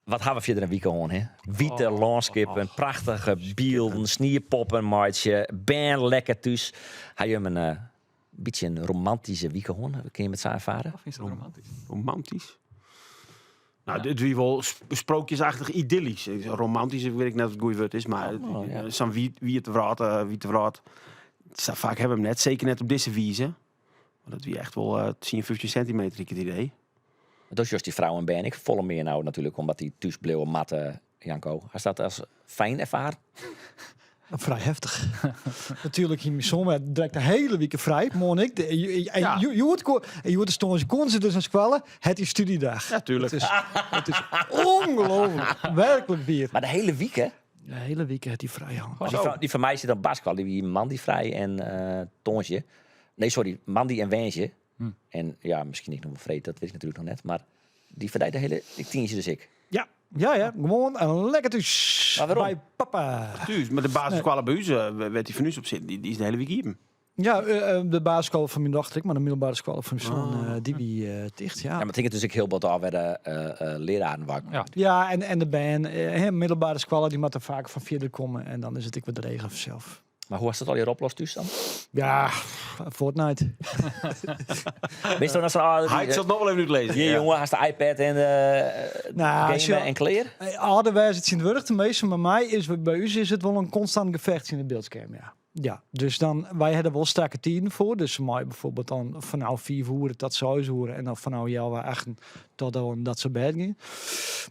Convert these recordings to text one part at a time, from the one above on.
Wat ha we fierder in wike hân, hè? Wiete Oh. lânskippen, prachtige bylden, sniepoppen meitsje, bern lekker thús. Ha jim in eh, bytsje in romantyske wike hân? Kin je it sa erfare? Of is dat romantysk? Romantysk? Nou, dit wie wol sprookjesachtich idyllysk. Romantysk, ik weet net of it goede wurd is, mar Oh, ja. sa'n wiete wrâld, wiete wrâld, sa faak ha we him net, seker net op dizze wize. Want dat wie echt wol 10, 15 sintimeter, ik it idee. Dat is just dy frou en bern ek folle mear no natuerlik, omdat dy thús bliuwe moatte, Janko. Hast dat as fijn erfaren? Frij heftich. Natuerlik hie myn soan wer direkt de hiele wike frij. Moarn ek. En hjoed en hjoed is tongersdei koenen se dus nei skoalle. Het is studiedag. Ja, tuurlijk. Het is ongelooflijk. Werklik wier. Mar de hiele wike? De hiele wike hat hy frij hân. Maar dy fan my sit op basisskoalle. Dy wie moandei frij en tongersdei. Nee, sorry, moandei en woansdei. En ja, miskien ek noch wol freed, dat wit ik natuerlik noch net. Mar dy ferdij de hiele ik tiisdei dus ek. Ja, ja, ja, gewoan en lekker thús. Maar waarom? By papa. Thús, mar de basisskoalle by ús, wêr't dy fan ús op sit, dy is de hiele wike iepen. Ja, de basisskoalle fan myn dochter ek, mar de middelbere skoalle fan myn soan, dy wie ticht, ja. Ja, mar it hinget dus ek hiel bot ôf wêr de leararen wei Ja. Ja, en de bern, hè, middelbere skoalle, dy moatte faak fan fierder komme en dan is it ek wat dreger fansels. Mar hoe hast it allegear oplost thús dan? Ja, Fortnite. Bist do noch sa'n âlder? Heit sil it noch wol even útlizzen. Hjir jonge, hast de iPad en Nou, game en klear? Âlder wêze tsjintwurdich, teminsten by my is by ús is it wol in konstant gefecht tsjin it byldskerm, ja. Ja, dus dan, wy ha der wol strakke tiden foar. Dus mei byfoarbyld dan fanôf 5 oere tot 6 oere en dan fanôf healwei achten tot dan dat se bêd gean.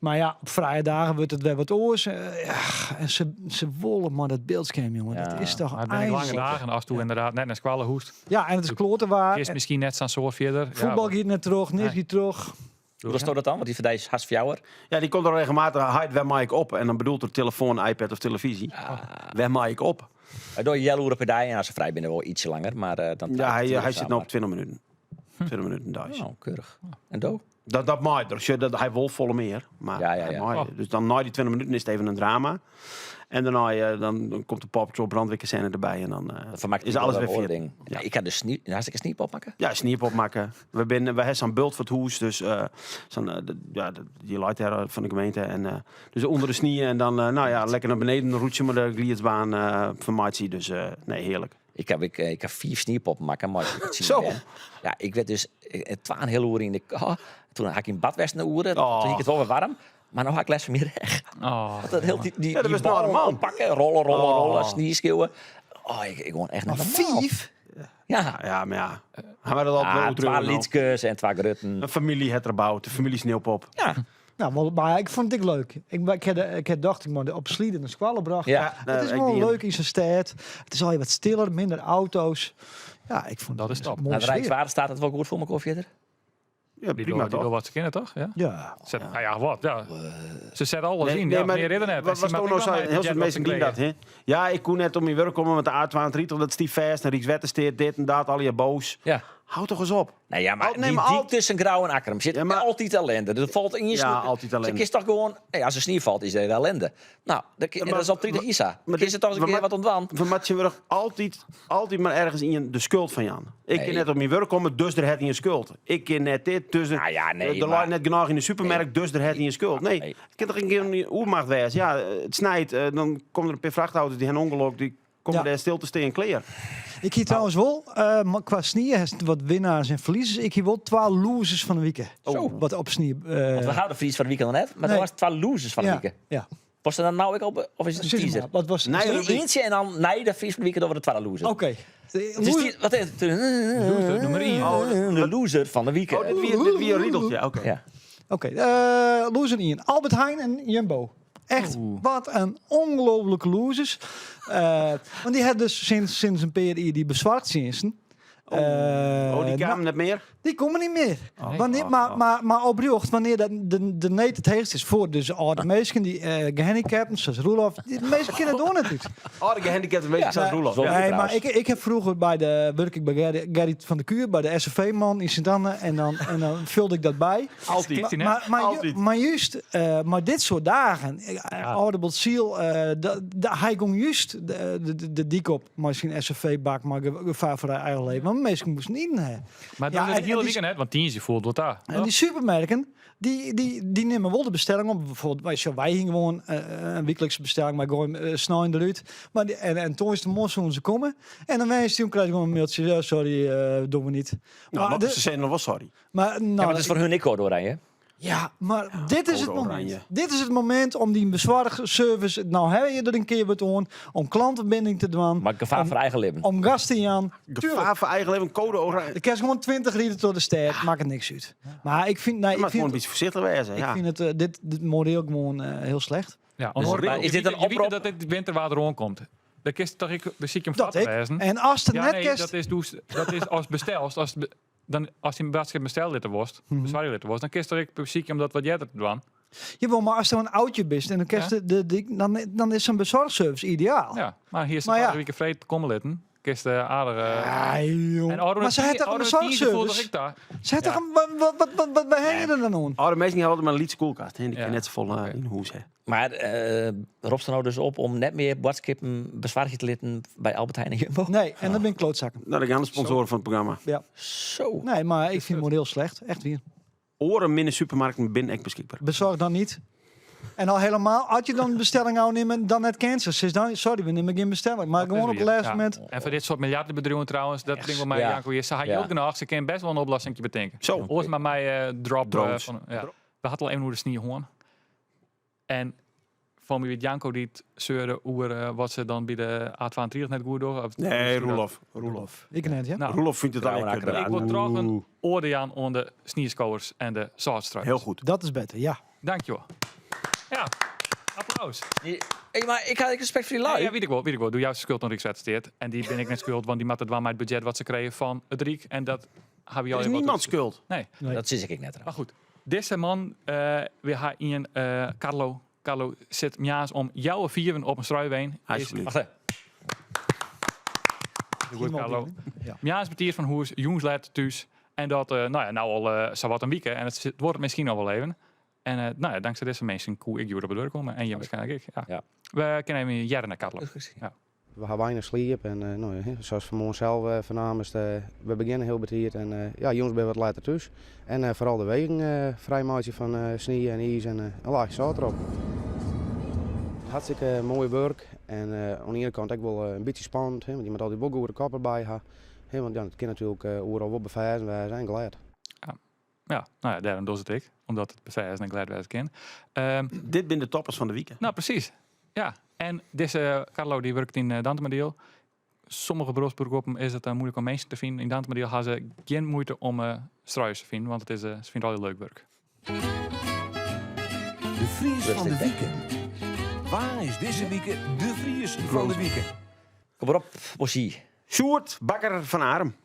Mar ja, op frije dagen wurdt it wer wat oars. Ja, en se wolle mar dat byldskerm, jonge. Dat is toch Mar it binne ek lange eindelijk. dagen as do ynderdaad net nei skoalle hoechst. Ja, en it is kloate waar. Kinst miskien net sa'n soad fierder. Fuotbal giet net troch, niks Nee. giet troch. Hoe dochsto dat dan? Want dy fan dy is hast fjouwer. Ja, dy komt al regelmatich. Heit, wêr mei ik op? En dan bedoelt er telefoan, iPad of televyzje. Wêr mei ik op? Wy dogge healoere per dei en as se frij binne wol ietsje langer, mar dan Ja, hy sit no op 20 minuten. 20 minuten deis. Oh, keurich. En do? Dat mei er. Sjoch, dat, hy wol folle mear. Mar Ja, ja, hy ja. mei. Oh. Dus dan nei dy 20 minuten is it even in drama. En dêrnei dan komt de Paw Patrol brandweerkazerne derby en dan Dat fermakket is alles wol wer oare fit. dingen. Ja. Ik ha de snie, hast ek in sniepop makke? Ja, sniepop makke. We binne, we ha sa'n bult foar it hûs, dus sa'n, ja, dy leit dêr fan de gemeente. En dus ûnder de snie en dan, nou ja, lekker nei beneden rûtsje mei de gliidsbaan fan meitsje. Dus nee, hearlik. Ik ha, ik, ik ha fiif sniepoppen makke, mar ik het Zo. Ja, ik werd dus twa en heal oere yn de oh, toen ha ik yn bad west in oere, Oh. toen hie ik it wol wer waarm. Mar no ha ik lêst fan myn rêch. Oh, Want dat hiel dy, dy, Ja, dat dy is normaal. ballen oppakke, rollen, rollen, Oh. rollen, snie skiuwe. Oh, ik gewoan echt net normaal. Fiif? Ja. Ja, mar ja. Ha wy dat al Ah, twa lytskes en twa grutten. In famylje hat er boud, de famylje sniepop. Ja. Nou, wol, mar ik fûn it ek leuk. Ik ha tocht, ik moat op slide nei skoalle brocht. Ja. It is Nee, wol ik die- leuk yn sa'n stêd. It is al wat stiller, minder auto's. Ja, ik fûn Dat is top. Moai Nou, de sfear. Rijkswaterstaat it wol goed foar mekoar fierder? Ja, Die prima docht, die toch? docht wat se kinne, toch? Ja. Ja. Set, nou ja, wat? Ja. Se sette alles Nee, yn. nee, ja, maar mear is der net. Wat En was sy toch moat nou ek zo? noch mei Hiel soad jet minsken wat die dat, hè? Ja, ik koe net op myn wurk komme, want de A32 dat stie fêst en Rykswettersteat dit en dat, allegear boas. Ja. Hou toch ris op. Nee, ja, mar Al- nee, dy mar dyk al- tusken Grou en Akkrum sit Ja, mar- altyd ellinde. Der falt ien Ja, snie- altyd ellinde. Se kinst toch gewoan, nee, as der snie falt is der ellinde. Nou, dat, Ja, dat mar- is al 30 jier sa. maar Kinst it toch ris in we kear wat oan dwaan? We moatte tsjintwurdich altyd, altyd mar ergens ien de skuld fan jaan. Ik Nee. kin net op myn wurk komme, dus der hat ien skuld. Ik kin net dit, dus der, Nou ja, nee, der mar- leit net genôch yn de supermerk, dus der hat ien skuld. Nee, Nee. it kin toch gjin oermacht wêze. Ja, it snijt, dan komme der in pear frachtauto's, dy ha in ûngelok, dy komme Ja. dêr stil te stean, klear. Ik hie trouwens wol, mar kwa snie hast wat winnaars en ferliezers. Ik hie wol twa losers fan de wike. Zo. Wat op snie. Want we hawwe de Fries fan de wike noch net, mar Nee. do hast twa losers fan de ja, wike. ja. Was dat dan nou ek al, of is it in Sis teaser? mar, wat was Nee, Dus ientsje en dan nei de Fries fan de wike dogge we de twadde loser. Oké. Het is die, wat is het? Loser nummer één. Oh, De loser fan de wike. Oh, dit wie in rideltsje, oké. Ja. Oké, loser 1. Albert Heijn en Jumbo. Echt, Oeh. wat in ongelooflike losers. Want dy ha dus sinds in pear jier dy besoarchtsjinsten. Oh, oh, dy kamen net mear? Dy komme net mear. Oh, Wannear, oh, mar, oh. mar oprjocht, wannear dat de need it heechst is foar dus âlde minsken, dy gehandicapten, sa as Roelof, dy minsken kinne it doar net út. Âlde gehandicapte minsken sa as Roelof. Ja. Ja. Nee, mar trouwens. ik ha froeger by de, wurke ik by Gerry, Gerrit van de Kuur, by de SRV-man yn Sint-Anne en dan, en dan fulde ik dat by. Altyd. Kist dy net? Mar, mar, ju- Altyd. mar just, mei dit soart dagen, âlde Botsiel, hy gong just de dyk op mei syn SRV-bak mei gefaar foar eigen leven. Want minsken moasten iten ha. Mar dan Ja, is en it hiele die- wike net, want tiisdei foel it wol ta. En die supermerken, die nemen wel de bestelling op. Bijvoorbeeld, wij gingen gewoon een wekelijkse bestelling, maar gooi hem snel eruit. Maar die, en toen is de morgen zullen ze komen. En dan wijst hij, krijg je gewoon een mailtje. Ja, sorry, doen we niet. Nou, Maar de- ze zijn nog wel sorry. Maar, nou, Ja, maar het is voor hun ik hoor, Oranje. ja, maar dit is het Code moment. oranje. Dit is het moment om die bezorgservice, nou heb je er een keer wat aan, om klantenbinding te doen, Maar gevaar om, voor eigen leven. om gasten aan. Tuurlijk. Gevaar voor eigen leven, code oranje. De kerst gewoon 20 liter door de stad, maakt het niks uit. Maar ik vind, nee, Maar ik gewoon vind, een beetje voorzichtig wezen. ik Ja. vind het, dit moreel gewoon heel slecht. Ja, Dus, want maar is dit een je weet oproep? dat dit winterwater rondkomt. Dan kist toch ik beziek hem Dat vat ik. wezen. En als het Ja, net nee, kerst, dat is, dus, dat is als bestelst. Als, dan, als die boodschap besteld litten wordt, bezwaar litten wordt, dan kist toch ik beziek hem dat wat jij er te doen. jawel, maar als er een oudje bent en dan, kerst Ja. de, dan is zo'n bezorgservice ideaal. Ja, maar hier is de Maar ja. vorige week vreed komen litten. Kist de aardige. Ah, joh. En ouder Maar ze heeft toch een bezorgservice? ik daar. Ze heeft Ja. toch een, wat, wat hang je er dan aan? Oude mensen die hadden maar een lietse koelkast. Hè? Die Ja. kan net zo vol in huis. Hè. Maar roept ze nou dus op om net meer boodskippen bezwaartje te litten bij Albert Heijn en Jumbo? Nee, en dan ben ik klootzakken. Nou, dat gaan de sponsoren van het programma. Ja. Zo. Nee, maar ik vind het moreel slecht. Echt weer. Oren minder supermarkten binnen echt beschikbaar. Bezorg dan niet. En al helemaal, als je dan een bestelling aanneemt, dan net cancel. Is dan, sorry, we nemen geen bestelling. Maar Dat gewoon is op het weer, laatste ja. moment. En voor dit soort miljardenbedrijven trouwens, dat ding wel mij Ja. Janko hier. Ze had Ja. ook genoeg, ze kunnen best wel een oplossing bedenken. Zo. Oors maar mij drop. Drones. van, ja. We hadden al even hoe de sneeuw hoorn. En van wie weet Janko die het zeurde over wat ze dan bij de A32 net goed door. Of- Nee, Roelof. Roelof. Ik net, ja. Nou, Roelof vindt het al Trouwe lekker. akkerraad. ik word trouwens een orde aan onder de sneeuwskouwers en de zoutstruikers. Heel goed. Dat is beter, ja. Dankjewel. Ja, applaus. Hey, maar ik had respect voor die Ja, lui. ja, weet ik wel, weet ik wel. Doe jouw schuld aan Rijkswaterstaat. En die ben ik net schuld, want die mat het wel met het budget wat ze kregen van het Riek. En dat hebben we Dat al is niemand schuld. Nee. Nee. Dat zit ik net Maar goed, deze man, we gaan in Carlo. Carlo zit mjaas om jouw vieren op een struiween. Is Alsjeblieft. Wacht even. goed, Carlo. Ja. Mjaas betier van Hoers, jongslid thuis. En dat, nou ja, nou al zowat een week. hè. En het wordt misschien al wel even. En nou ja, dankzij deze mensen koe ik hier op de deur komen. En je waarschijnlijk ik. Ja. Ja. We kennen even jaren naar Carlo. Ja. We hebben weinig sliep en nou, hè, zoals vanmorgen zelf vernamen, is het, we beginnen heel betierd en ja, jongens ben wat later thuis. En vooral de wegen vrijmaatje van sneeuw en ijs en een laagje zout erop. Hartstikke mooi werk en aan de ene kant ook wel een beetje spannend, hè, want je moet altijd wel goede koppen bij hebben. Hè, want ja, het kan natuurlijk overal wel beveiligen, wij zijn glad. Ja. Ja, nou ja, daarom doe het ik. Omdat het beveiligen en glad werken kan. Dit zijn de toppers van de week. Nou, precies. Ja, en deze Carlo die werkt in Dantemadiel. Sommige beroepsberoepen is het moeilijk om mensen te vinden. In Dantemadiel hebben ze geen moeite om struis te vinden, want ze vinden het al heel leuk werk. De Fries van de Rustig, Wieken. Waar is deze week de Fries van de Wieken? Kom maar op, Bossie. Sjoerd Bakker van Arem.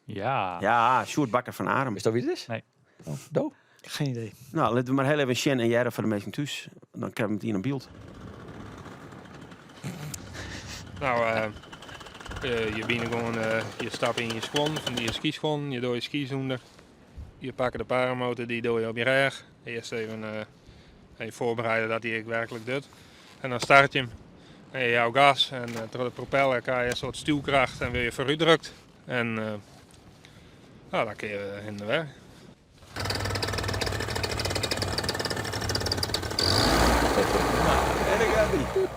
Ja. Ja, Sjoerd Bakker van Arem. Is dat wie het is? Nee. Oh, do. Geen idee. Nou, laten we maar heel even Sjen en Jerre voor de mensen thuis. Dan krijgen we het hier in beeld. Je bent gewoon, je stapt in je schoen, van die skischoen, je doet je skis onder. Je pakt de paramotor, die doe je op je rug. Eerst even voorbereiden dat die werkelijk doet. En dan start je hem. En je jouw gas en door de propeller krijg je een soort stuwkracht en wil je vooruitdrukt. En dan kun je in de weg. En ik heb die.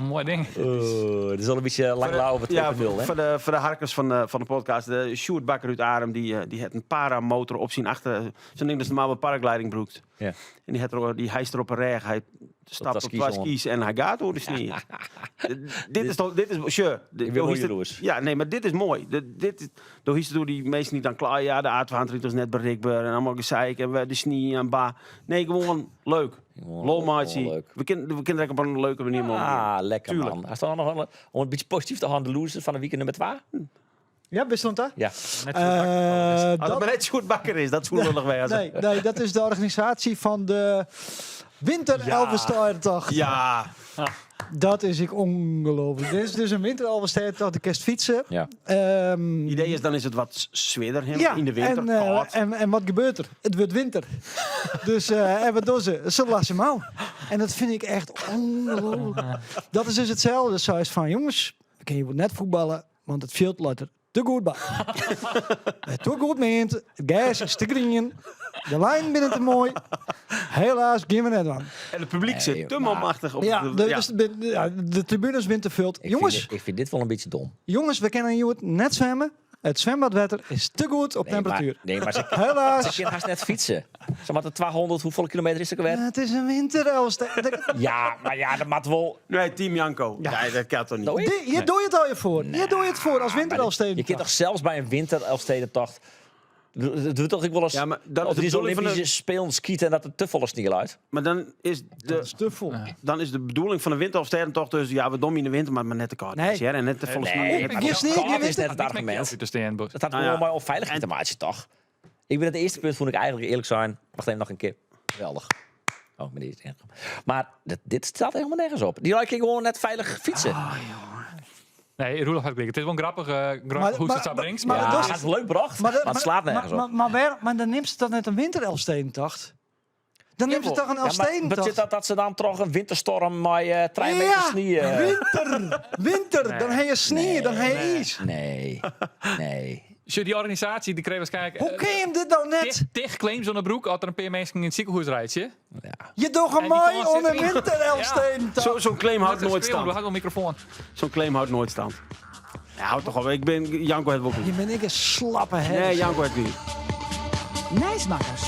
Mooi ding. Oh, het is al een beetje lang lauw over 2.0, hè? Voor de harkers van de podcast. De Sjoerd Bakker uit Arem, die heeft een paramotor op zijn achter. Zo'n ding dat ze normaal bij paragliding broekt. Ja. En die hijst er op een reg. Hij stapt dat op skis twee om. skis en hij gaat door de sneeuw. Dit is toch, dit is, sure. Ik ben wel is het- jaloers. Ja, nee, maar dit is mooi. Dit, dit, door is het door die mensen niet aan klaar. Ja, de A22 is net bereikbaar en allemaal gezeik en we de sneeuw en ba. Nee, gewoon leuk. Gewoon Lol, maatje. leuk. We kunnen er ook op een leuke manier mee omgaan. Ah, lekker Tuurlijk. man. Hij staat nog wel om een beetje positief te handelen, de loser van de weekend nummer 2. Ja, wist je dat daar? Ja. Net zo bakker. Als het maar net Sjoerd Bakker is, dat is hoe lullig wij zijn. Nee, nee, dat is de organisatie van de Winter Elfstedentocht. Ja. Dat is ik ongelooflijk. Dit is dus een Winter Elfstedentocht, de kerst fietsen. Ja. Idee is, dan is het wat zwidder hè, Ja, in de winter. En, koud. en wat gebeurt er? Het wordt winter. Dus en wat doen ze? Ze lassen hem aan. En dat vind ik echt ongelooflijk. Dat is dus hetzelfde. Zo is van, jongens, we kunnen hier net voetballen, want het veld laat er te te goed by. Te goed meand, it gers is te grien, de lijnen binne te moai. Helaas gean we net dwaan. En het publiek Nee, zit te maar- manmachtig op Ja, de, de, ja. dus de, ja, de tribunes binne te fuld. Ik Jongens, Vind dit, ik vind dit wel een beetje dom. jongens, we kunnen hjoed net zwemmen. Het zwembadwetter is te goed op Nee, temperatuur. Maar, nee, maar ze, Helaas. ze kan haast net fietsen. Ze maar de 200, hoeveel kilometer is het ook alweer? Het is een winterelfstedentocht. Ja, maar ja, dat moet wel. Nee, Team Janko. Ja. Nee, dat kan toch niet? Nou, ik- Hier doe je het al je voor. Hier doe je het voor als Maar dit- winterelfstedentocht. Je kunt toch zelfs bij een winterelfstedentocht... Dat doet toch ik wel eens... Ja, maar dat op is de die bedoeling van de- Olympische Spelen skieten en dat er te volle sneeuw uit. Maar dan is Dat de, is te vol. dan is de bedoeling van de winterelfstedentocht dus... Ja, we dom in de winter, maar, maar net te koud. Nee. is, hè, En net te volle Nee, sneeuw. maar Geen dat sneeuw, koud geen is winter. net het argument. Te staan, Bos. Dat had Nou gewoon ja. maar onveiligheid te maken, toch? Ik ben het eerste punt, vond ik eigenlijk eerlijk zijn. Wacht even nog een keer. Geweldig. Oh, meneer is ingekomen. Maar dit, dit staat helemaal nergens op. Die ging gewoon net veilig fietsen. Nee, Roelof had gelijk. Het is wel een grappig, grappig hoe ze het zo brengt. maar Maar, dat ja, is- het is leuk bracht, maar, het slaat nergens maar, op. Maar, maar, waar- maar dan neemt ze toch net een winterelfstedentocht? Dan neemt ze toch een Ja, maar wat Elfstedentocht? zit dat, dat ze dan toch een winterstorm met eh trein Ja, meter sneeuw? winter, winter. Dan heb je sneeuw, dan heb je ijs. Nee, nee. Zie, die organisatie die kreeg waarschijnlijk... Hoe kun je hem dit nou net? Tig, tig claims onder de broek als er een paar mensen in het ziekenhuis rijdt, je. Ja. Je doet En een die mooi kans zit onder erin. winterelfstedentocht. Zo- Zo'n claim houdt nooit We stand. hadden een microfoon. Zo'n claim houdt nooit stand. Ja, houd toch op. Ik ben Janko het wel goed. Je bent ik een slappe herrie. Nee, Janko het niet. Nijsmakkers.